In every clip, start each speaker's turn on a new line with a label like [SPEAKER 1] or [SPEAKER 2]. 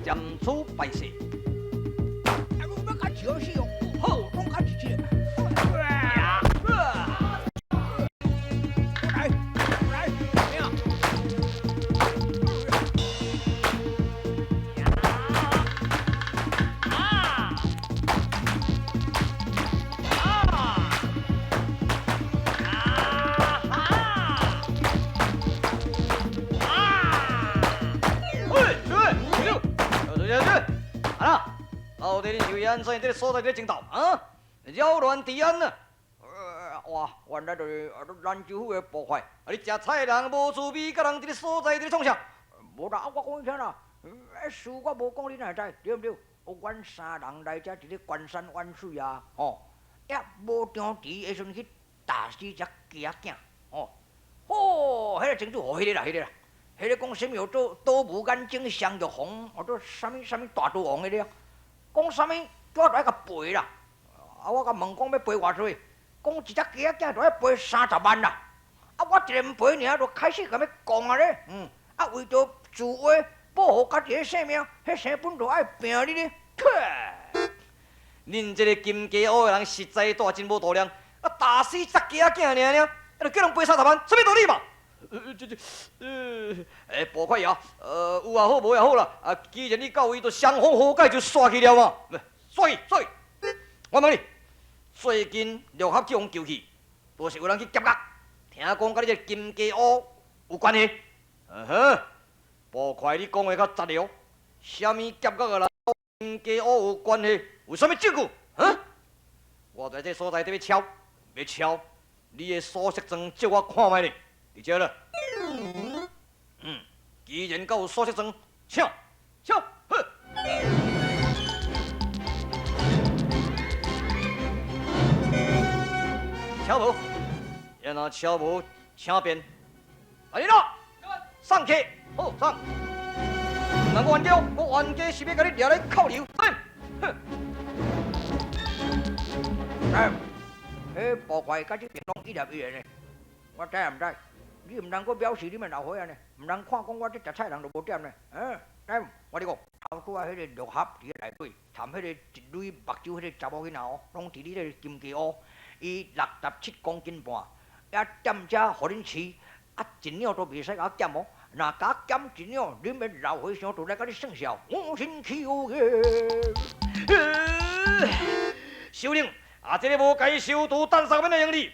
[SPEAKER 1] 占处败势。
[SPEAKER 2] 啊，我欲共笑死哦！好，讲较直接。来来，咩啊？
[SPEAKER 1] 喂，对，对，对对对，啊啦，到底恁是为按怎伫这个所在伫咧争斗啊？扰乱治安啊！
[SPEAKER 2] 哇，原来就是兰州府的捕快。
[SPEAKER 1] 啊，你食菜人无滋味，佮人伫咧所在伫咧创啥？
[SPEAKER 2] 无啦，我讲你听啦，事我无讲，你哪会知？对毋对？阮三人来遮伫咧观山玩水啊，吼，也无张持的时阵去打死只鸡仔囝，吼，吼，彼个庄主，吼，彼个啦，彼个啦，彼个讲啥物叫做刀无眼睛双玉红，或者啥物啥物大刀王彼个啊，讲啥物叫我来共赔啦，啊，我共问讲欲赔偌济，讲一只鸡仔囝就爱赔30万啦，啊，我一个毋赔尔，就开始共欲讲啊咧，啊，为著自卫保护家己的性命，彼生本就爱拼你咧。
[SPEAKER 1] 恁这个金鸡乌的人实在大真无度量，啊，打死只鸡仔囝尔尔，啊，就叫人赔30万，啥物道理嘛？这这，欸，捕快爷，有也好，无也好啦，啊，既然你到位，就双方和解就煞去了嘛，煞去，煞去。我问你，最近六合去予人救去，都是有人去劫狱，听讲佮你这个金鸡乌有关系。嗯哼，捕快，你讲的较实了，啥物劫狱的人金鸡乌有关系？有啥物证据？哈？我在这所在伫欲抄，欲抄，你的锁色装借我看觅咧，伫遮了。既然够有锁色装，请，请，好。敲无，若敲无，请便。来人啦，上客，好上。毋通阁冤家，我冤家是欲共你掠来扣留。哼！
[SPEAKER 2] 哎，彼捕快佮这边拢一粒一个呢，我知也毋知？你毋通阁藐视恁的老岁仔呢？毋通看讲我这食菜人就无点呢？嗯，来，我你讲，头拄仔彼个六合伫咧内底，含彼个一蕊目睭彼个查某囡仔哦，拢伫你咧个金鸡乌，伊67公斤半，也踮遮予恁饲，啊，一两都袂使共我减哦。若共我减一两，恁的老和尚就来共你算数。我身求耶！
[SPEAKER 1] 首领，啊，这个无该收徒，等啥物来用你？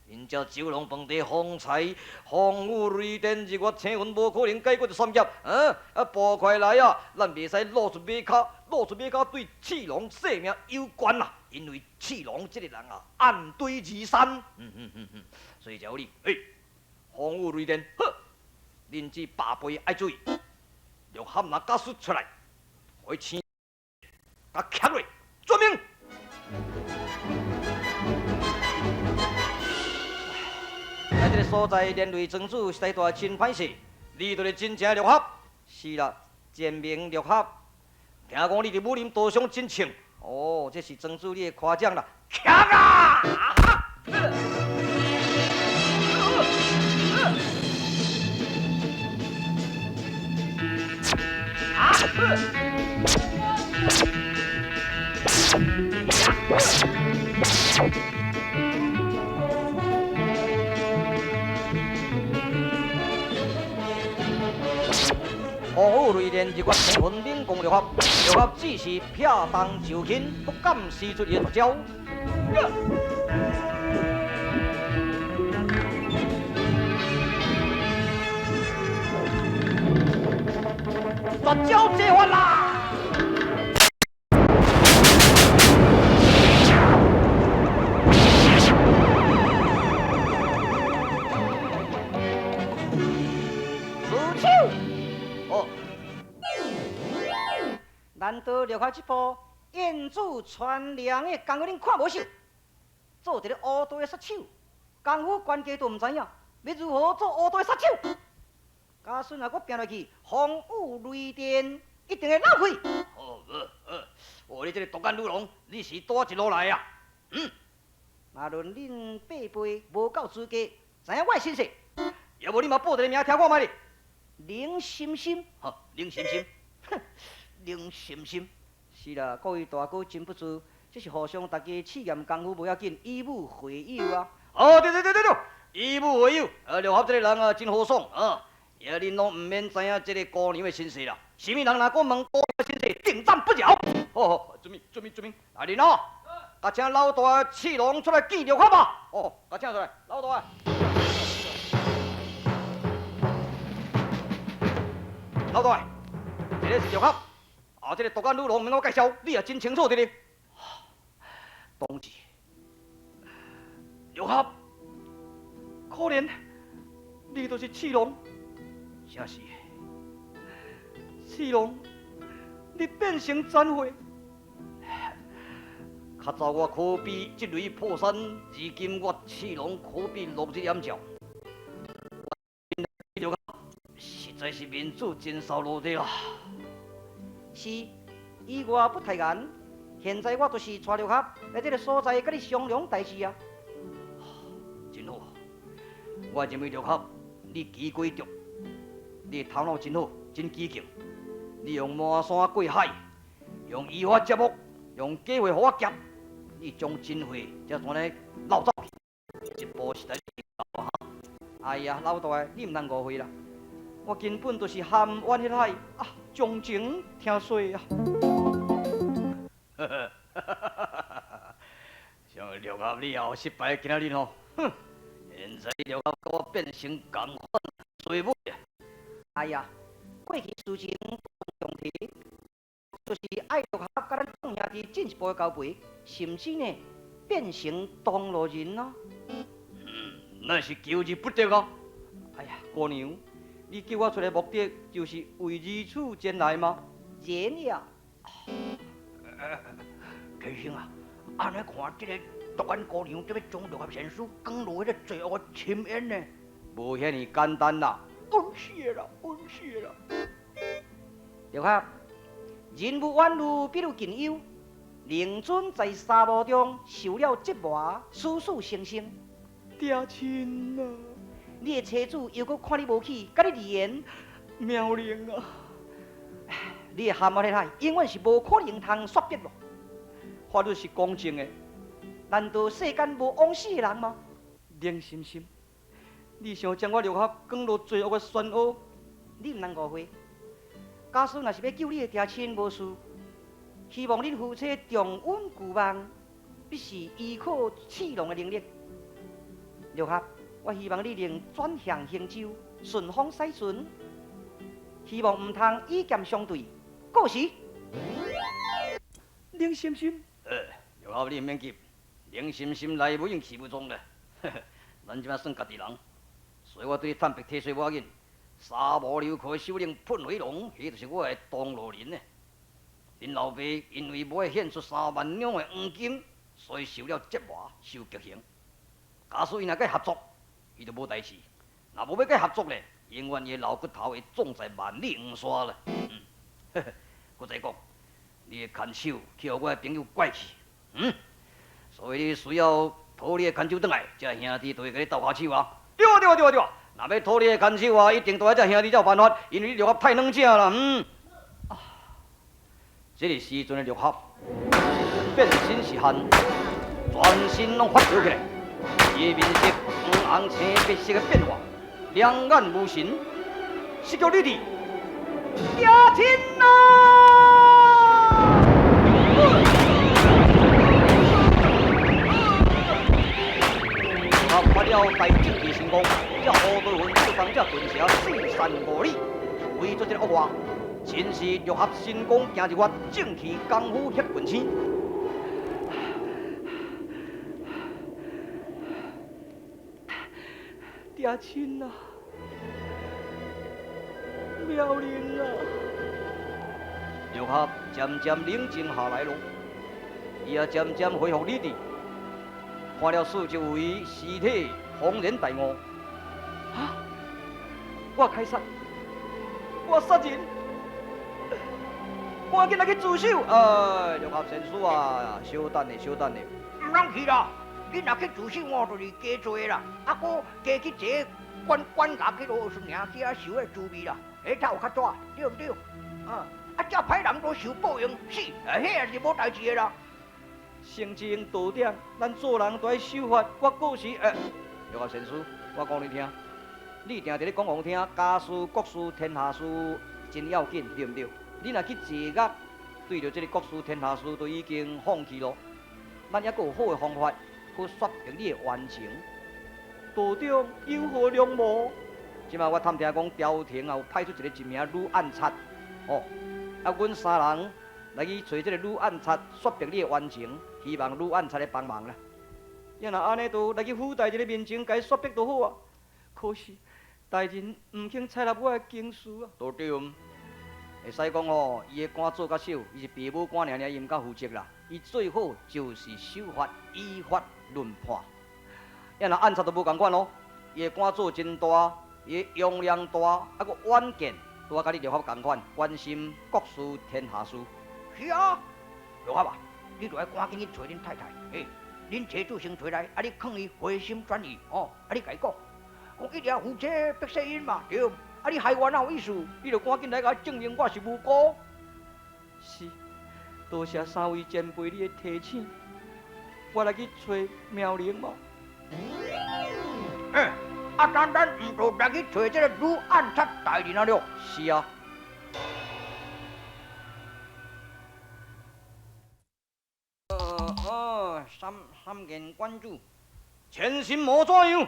[SPEAKER 1] 恁这酒龙饭地方财，风雨雷电日月星云，无可能解决的三劫。啊，啊，捕快来啊，咱袂使露出马脚，露出马脚对刺龙性命有关啦。因为刺龙这个人啊，暗堆如山。所以才有你，嘿，风雨雷电，好，恁这百倍爱注意，六合若假使出来，予伊青，共徛落，遵命。来这个所在连累庄主实在大真歹势，你就是真正六合，是啦，贱名六合。听讲你伫武林道上真称，哦，这是庄主你的夸奖啦。徛啊！风雨雷电，日月星云，猛攻六合，六合只是撇重就轻，不敢使出伊的绝招。绝招这法啦！住手！哦，难道留下这部燕子传良的功夫，恁看无秀？做一个乌道的杀手，功夫关键都毋知影，欲如何做乌道的杀手？假使若阁拼落去，风雨雷电一定会漏开。哦，哦，你这个独眼女郎，你是佗一路来啊？若论恁伯辈无够资格，知影我的身世？要无你嘛报一个名听看觅咧。林心心，好，林心心，哼，
[SPEAKER 2] 冷心心。
[SPEAKER 1] 是啦，各位大哥真不错，这是互相大家试验功夫无要紧，以武会友啊。哦，对对对对对，以武会友。六合这个人啊，真豪爽啊。也恁拢毋免知影这个姑娘的身世啦。啥物人若阁问姑娘身世，定斩不饶。好好，遵命遵命遵命。来人哦，共请老大刺龙出来见六合吧。哦，共请出来，老大。老大，这个是六合，啊，这个独眼女郎免我介绍，你也真清楚这个。同志，六合，可怜，你就是刺龙，正是。刺龙，你变成残血，较早我可比这雷破山，如今我刺龙可比落日炎照。实在是面子真扫落地啦。
[SPEAKER 3] 是，以我不太言，现在我就是带六合来这个所在，佮你商量代志啊。
[SPEAKER 1] 真好，我认为六合你机鬼足，你的头脑真好，真机警。你用满山过海，用移花接木，用假话予我夹，你将真话才怎呢漏走去？这步实在是哈。
[SPEAKER 3] 哎呀，老大，你毋通误会啦。我根本就是含冤血海啊，将情听说啊。
[SPEAKER 1] 像六合你也有失败今仔日吼，哼！现在六合佮我变成仝款衰尾啊！
[SPEAKER 3] 哎呀，过去事情不用提，就是爱六合佮咱众兄弟进一步的交陪，甚至呢变成同路人咯。
[SPEAKER 1] 嗯，那是求之不得啊！哎呀，姑娘，你叫我出来目的就是为如此前来吗？
[SPEAKER 3] 然呀。
[SPEAKER 2] 天生啊，按呢看，这个独眼姑娘这欲将六合仙师卷入彼个罪恶的深渊呢？
[SPEAKER 1] 无遐尔简单啦！
[SPEAKER 2] 稳死啦，稳死啦！
[SPEAKER 3] 六合，人无远虑，必有近忧。令尊在沙漠中受了折磨，死死生生。
[SPEAKER 1] 爹亲啊！
[SPEAKER 3] 你的妻子又阁看你无起，佮你离言。
[SPEAKER 1] 妙龄啊！
[SPEAKER 3] 你的含冤血海永远是无可能通煞笔咯。
[SPEAKER 1] 法律是公正的，
[SPEAKER 3] 难道世间无枉死的人吗？
[SPEAKER 1] 冷心心，你想将我六合卷入罪恶的漩涡？
[SPEAKER 3] 你毋通误会。假使若是欲救你的爹亲无事，希望恁夫妻重温旧梦，必是依靠刺龙的能力。六合，我希望你能转向行舟，顺风驶船，希望毋通以剑相对。过时。
[SPEAKER 1] 冷心心，六合你毋免急，冷心心来无影去无踪啦。咱这摆算家己人，所以我对你坦白体恤无要紧。沙漠流寇的首领喷火龙，彼就是我的同路人呢。恁老爸因为无爱献出3万两的黄金，所以受了折磨，受极刑。假使伊若佮合作，伊就无代志；若无欲佮合作咧，永远伊的老骨头会种在万里黄沙啦。阁再讲，你的牵手去予我的朋友拐去，所以你需要讨你的牵手转来，这兄弟就会共你斗跤手啊。对啊对啊对啊对啊！若欲讨你的牵手啊，一定都爱这兄弟才有办法，因为你六合太软正啦。啊，这个时阵的六合变身是汉，全身拢发烧起来，伊的面色黄红青白色的变化，两眼无神，是叫你弟爹亲啊！他发了大政治成功，这乌对云就当这顿蛇四散五里，为做这个恶话，真是六合神功行一发，正气功夫翕群星。爹亲啊，妙龄啊！六合渐渐冷静下来咯，伊也渐渐恢复理智。看了四周围尸体，恍然大悟。啊！我开杀，我杀人，赶紧来去自首！哎，六合仙师啊，稍等下，稍等下。
[SPEAKER 2] 毋通去啦！你若去自首，我就是加罪啦。啊，阁加去坐关关押去落顺尔去遐受彼滋味啦。彼才有较大，对毋对？啊！啊，遮歹人都受报应，是，彼也是无代志的啦。
[SPEAKER 3] 圣经道点，咱做人都爱守法。我过时，刘合先师，我讲你听，你定定咧讲予我听，家事、国事、天下事真要紧，对毋对？你若去坐狱，对著这个国事、天下事都已经放弃咯。咱犹阁有好的方法去说明你的冤情。道长有何良谋？这摆我探听讲，朝廷啊有派出一个一名女暗贼，哦，啊，阮三人来去揣这个女暗贼，说明你的冤情，希望女暗贼来帮忙啦。要若按呢，就来去府大人的面前，共伊说明就好啊。可是大人毋肯采纳我的经书啊。道长，会使讲哦，伊的官做较少，伊是爸母官尔尔，伊毋敢负责啦。伊最好就是守法依法论判。要若暗贼都无仝款咯，伊的官做真大，伊的容量大，啊，阁远见，拄仔佮你六合仝款，关心国事天下事。
[SPEAKER 2] 是啊，六合啊，你著爱赶紧去揣恁太太，欸，恁妻子先揣来，啊，你劝伊回心转意，哦，啊，你共伊讲，讲一定夫妻必世姻嘛，对，啊，你害我哪有意思？
[SPEAKER 3] 你著赶紧来共我证明我是无辜。是，多谢三位前辈你的提醒，我来去揣妙龄嘛。
[SPEAKER 2] 欸，啊，咱毋就来去揣这个女暗杀大人啊了？
[SPEAKER 3] 是啊。
[SPEAKER 2] 三件关注，
[SPEAKER 1] 前心无怎样？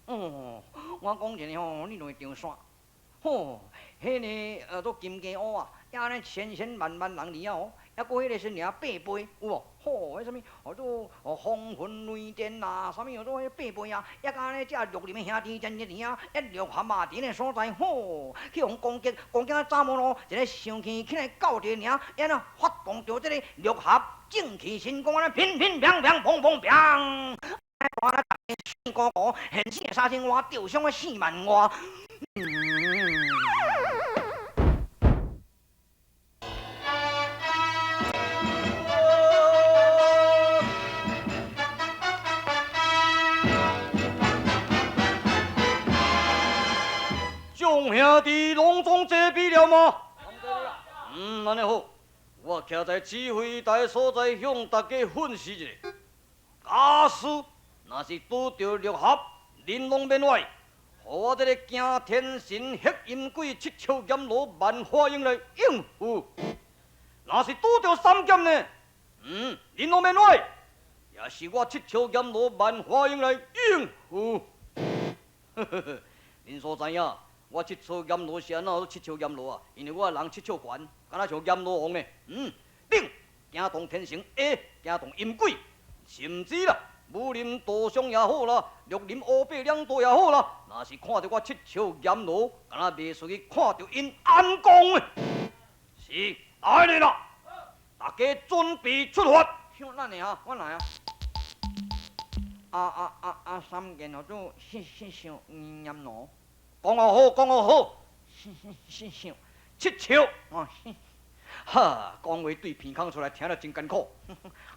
[SPEAKER 2] 哦，我讲一个吼，你就会着线。吼，彼个做金鸡乌啊，也按呢千千万万人伫遐哦，抑阁彼个是尔八辈有无？吼，彼啥物？号做风云雷电啊，啥物号做彼八辈啊？抑佮按呢，遮绿林的兄弟真热尔啊，一绿蛤蟆伫那所在吼，去予攻击，攻击啊走无路，一个生气起来到这尔，按呢发动著这个绿侠正气神功，按呢乒乒乓乓，砰砰砰，大家四五五，现生的3000外，受伤的4万外。
[SPEAKER 1] 众兄弟拢总齐备了吗？按呢好，我徛在指挥台所在，向大家训示一下。假使若是拄著绿侠，恁拢免歪，予我这个惊天神黑阴鬼七笑阎罗万花英来应付。若是拄著三剑呢？恁拢免歪，也是我七笑阎罗万花英来应付。恁所知影？我七笑阎罗是按怎七笑阎罗啊？因为我人七笑悬，敢若像阎罗王呢。顶惊动天神，下惊动阴鬼，甚至啦，武林道上也好啦，绿林乌白两道也好啦，若是看著我七笑阎罗，敢若袂输去看著𪜶安公的。是，来人啦，大家准备出发。
[SPEAKER 2] 像咱的哈，我来啊。三件号做姓姓姓阎罗。
[SPEAKER 1] 讲得好，讲得好，
[SPEAKER 2] 姓姓
[SPEAKER 1] 七笑。
[SPEAKER 2] 哦，
[SPEAKER 1] 哈，讲话对鼻孔出来，听了真艰苦。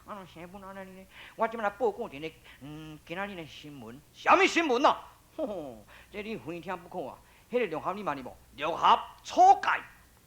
[SPEAKER 2] 啊，生本按呢呢？我这摆来报告一个，今仔日的新闻。
[SPEAKER 1] 啥物新闻啊？
[SPEAKER 2] 吼，这你非听不可啊！彼个六合你捌哩无？
[SPEAKER 1] 六合初界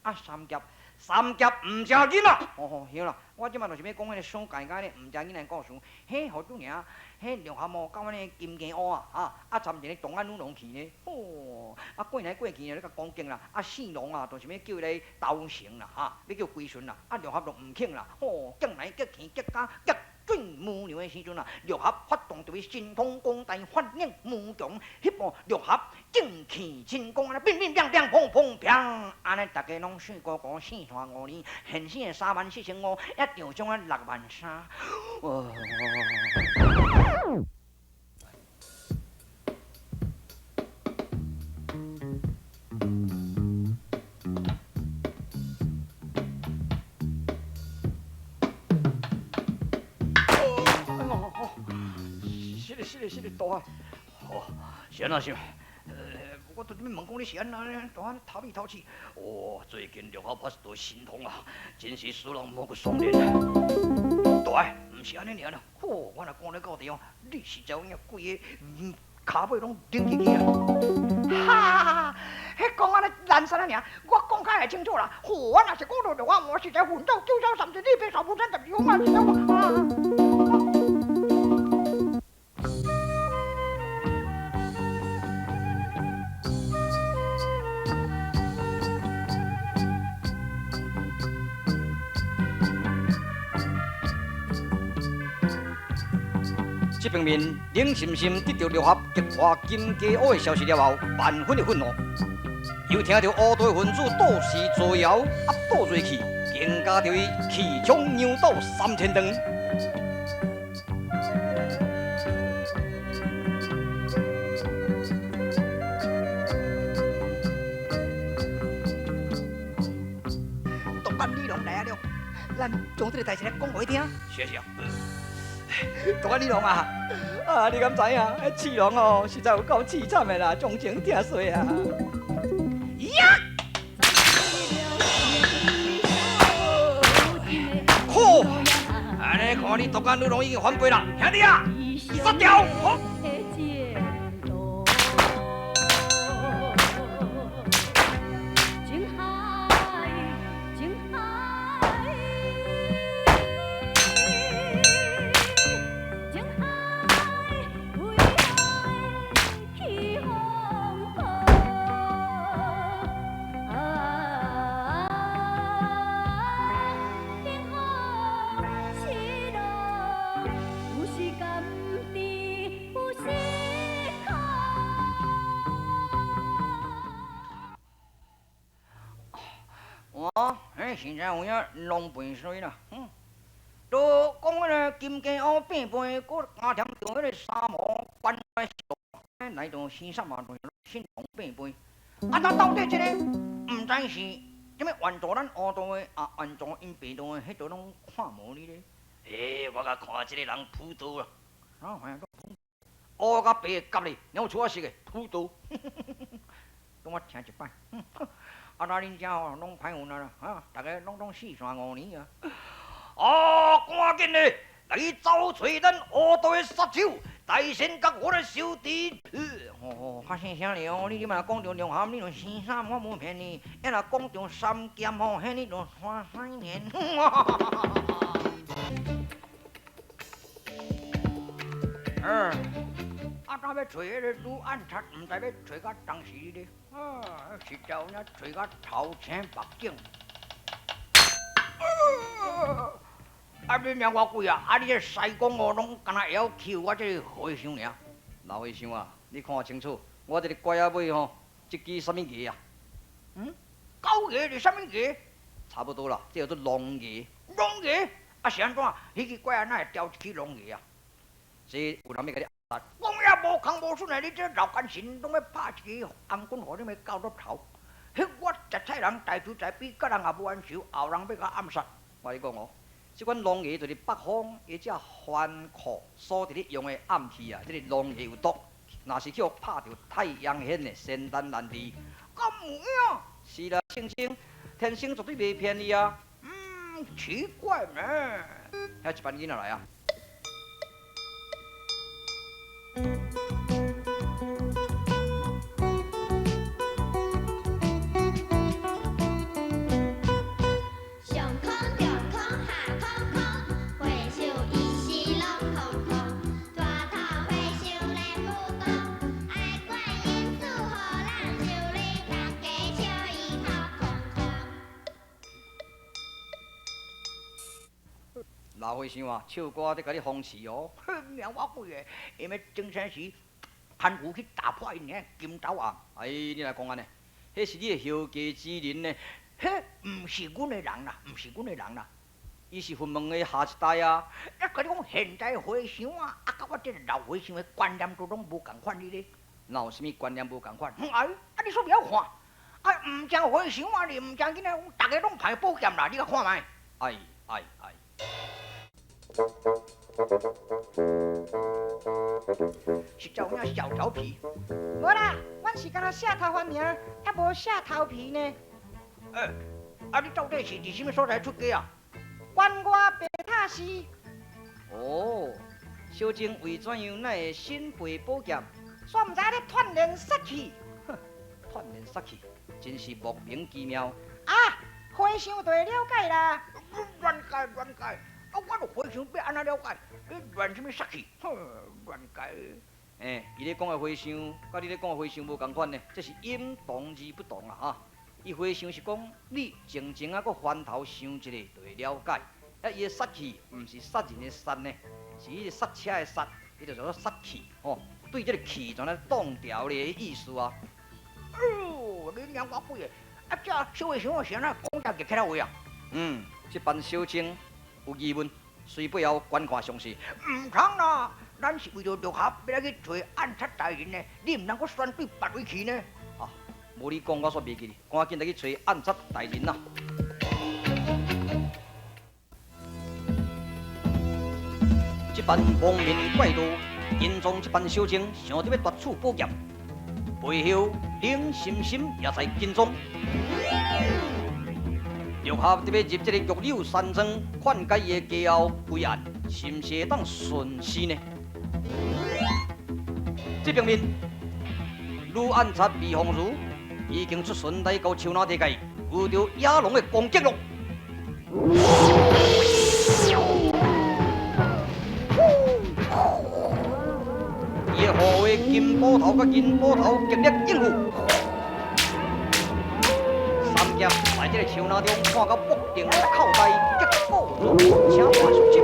[SPEAKER 2] 啊，三峡，
[SPEAKER 1] 三峡毋正囡仔。
[SPEAKER 2] 哦吼，对啦，我这摆就是欲讲彼个所界佮彼个毋正囡仔故事。彼号主尔，彼六合哦，佮阮个金鸡乌啊，啊，啊，参一个东安女郎去呢。吼，啊，过来过去啊，咧共攻击啦，啊，四郎啊，就是欲叫伊来投诚啦，哈，欲叫归顺啦，啊，六合就毋肯啦，吼，激来激去，激甲激水无量的时阵啊，六合发动著伊神通广大，法力无穷，彼部六合正气神功，按呢乒乒乓乓，砰砰砰，按呢逐家拢四五五，四散五二，现生的347,500，也受伤啊6万3。哦。是是，大汉，
[SPEAKER 1] 哦，是按怎想？
[SPEAKER 2] 我拄欲问讲你是按怎呢？大汉头里头气。
[SPEAKER 1] 哦，最近六合发作神通啊，真是使人毛骨悚然。
[SPEAKER 2] 大汉，毋是按呢尔啦。吼，我若讲咧到底哦，你实在有影规个跤尾拢冷入去啊！哈，彼讲按呢六難山啊爾，我講較會清楚啦。我若是講到龍啊，我實在奮鬥九九三十二八十五三十二，我嘛是啊。
[SPEAKER 1] 這方面，冷心心得到六合擊破金鸡乌的消息了後，萬分的憤怒。又聽著烏道分子倒是造謠，壓倒锐氣，更加著伊氣冲牛斗三千長。
[SPEAKER 2] 獨眼女郎來啊了，咱將這个代誌來講予伊聽。
[SPEAKER 1] 是啊是啊。獨眼女郎啊！啊，你敢知影？彼刺龍哦，實在有夠凄慘的啦，將情疼碎啊！呀！好，按呢看你獨眼女郎已經反背啦，兄弟啊，殺掉！好。
[SPEAKER 2] 現在有影弄病衰啦，都講彼个金鸡乌变辈，閣加添著彼个三毛关来到生啥嘛，新龙变辈。啊，那到底这个毋知是啥物援助咱乌道的，啊，援助𪜶白道的，彼都攏看无你咧。
[SPEAKER 1] 欸，我共看這个人普道啦，
[SPEAKER 2] 啊，系啊，
[SPEAKER 1] 乌佮白的夹咧，两处仔色的普道。
[SPEAKER 2] 等我听一摆。啊，那恁遮吼攏歹运啊啦，哈，逐家攏拢四散五年啊。
[SPEAKER 1] 啊，趕緊的來找揣咱烏道的殺手，大仙甲我來收治。
[SPEAKER 2] 哦，較細聲咧哦，你這擺講著龍涵，你就生啥我無騙你；啊若講著三劍吼，彼你就三三年。啊，早欲揣彼个女暗贼，毋知欲揣到當時咧。啊，實在有影揣到頭青目腫。啊，你名偌貴啊？啊，你這師公哦，攏敢若會曉欺負我這個和尚爾。
[SPEAKER 1] 老和尚啊，你看清楚，我這个拐仔尾吼，這支啥物牙啊？
[SPEAKER 2] 嗯，狗牙是啥物牙？
[SPEAKER 1] 差不多啦，這叫做龍牙。
[SPEAKER 2] 龍牙？啊是按怎？彼支拐仔哪會掉一支龍牙啊？
[SPEAKER 1] 這有人欲共你
[SPEAKER 2] 講也無空無損的，你這老奸神攏欲拍一支紅棍，予你欲到落頭。彼我食菜人大慈大悲，佮人也無冤仇，後人欲共暗殺。
[SPEAKER 1] 我共你講哦，這款龍牙就是北方彼隻番褲所佇咧用的暗器啊。這个龍牙有毒，若是去予拍著太陽穴的，仙丹難治。
[SPEAKER 2] 敢有影？
[SPEAKER 1] 是啦，青青，天生絕對袂騙你啊。
[SPEAKER 2] 嗯，奇怪呢。
[SPEAKER 1] 遐一班囡仔來啊。
[SPEAKER 4] 上空中空下空空，和尚伊是攏空空，大头和尚咧不讲，爱观音赐予人修理，大家笑伊头空空。
[SPEAKER 1] 老和尚啊，唱歌伫共你讽刺哦。
[SPEAKER 2] 哼，命我鬼的，因为精神时攀附去打破𪜶的金头红。
[SPEAKER 1] 哎，你来讲按呢？彼是你的后继之人呢？
[SPEAKER 2] 彼毋是阮的人啦，毋是阮的人啦，
[SPEAKER 1] 伊是佛门的下一代啊！
[SPEAKER 2] 啊，共你讲现代和尚啊，啊，佮我这个老和尚的观念都攏无仝款哩咧。
[SPEAKER 1] 哪有啥物观念无仝款？
[SPEAKER 2] 哎，啊，你煞袂晓看？啊，毋正和尚啊，你毋正囡仔，逐家攏排宝剑啦，你共看觅？
[SPEAKER 1] 哎哎哎！
[SPEAKER 2] 实在有影小调皮。
[SPEAKER 3] 无啦，阮是敢若写头发尔，犹无写头皮呢。
[SPEAKER 2] 欸，啊，你到底是伫啥物所在出家啊？
[SPEAKER 3] 关外白塔寺。
[SPEAKER 1] 哦，小静为怎样哪会身背宝剑？
[SPEAKER 3] 煞毋知咧锻炼杀气。
[SPEAKER 1] 哼，锻炼杀气，
[SPEAKER 3] 真是莫名其妙。
[SPEAKER 5] 啊，和尚就會了解啦。
[SPEAKER 2] 亂解亂解，啊，我著和尚欲按怎了解？你亂啥物殺氣？哼，亂解。
[SPEAKER 1] 欸，伊咧講的和尚，佮你咧講的和尚無仝款呢，這是音同字不同啦哈。伊和尚是講你靜靜啊，閣翻頭想一下就會了解。啊，伊的殺氣毋是殺人的殺呢，是彼個剎車的剎，彼就叫做殺氣吼。對這個氣怎啊擋牢的意思啊？
[SPEAKER 2] 哦，你娘我鬼的！啊，這小和尚是按怎講遮激起來話啊？
[SPEAKER 1] 嗯，這班小青有疑問，隨背後觀看詳細。
[SPEAKER 2] 毋通啦，咱是為著六合欲來去揣按察大人呢，你毋通閣選對別位去呢？
[SPEAKER 1] 啊，無你講，我煞袂記哩，趕緊來去揣按察大人啦。這班蒙面怪盜跟蹤這班小青，想著欲奪取寶劍，背後冷心心也在跟蹤。六合欲入這個玉柳山莊，勸解伊的家后歸案，是毋是會當順勢呢？這邊面女按察魏鳳如已經出巡來到樹林地界，遇著野狼的攻擊囉。伊的護衛金捕頭佮銀捕頭極力應付，三俠在這個樹林中看到目瞪口呆，結果請看續集。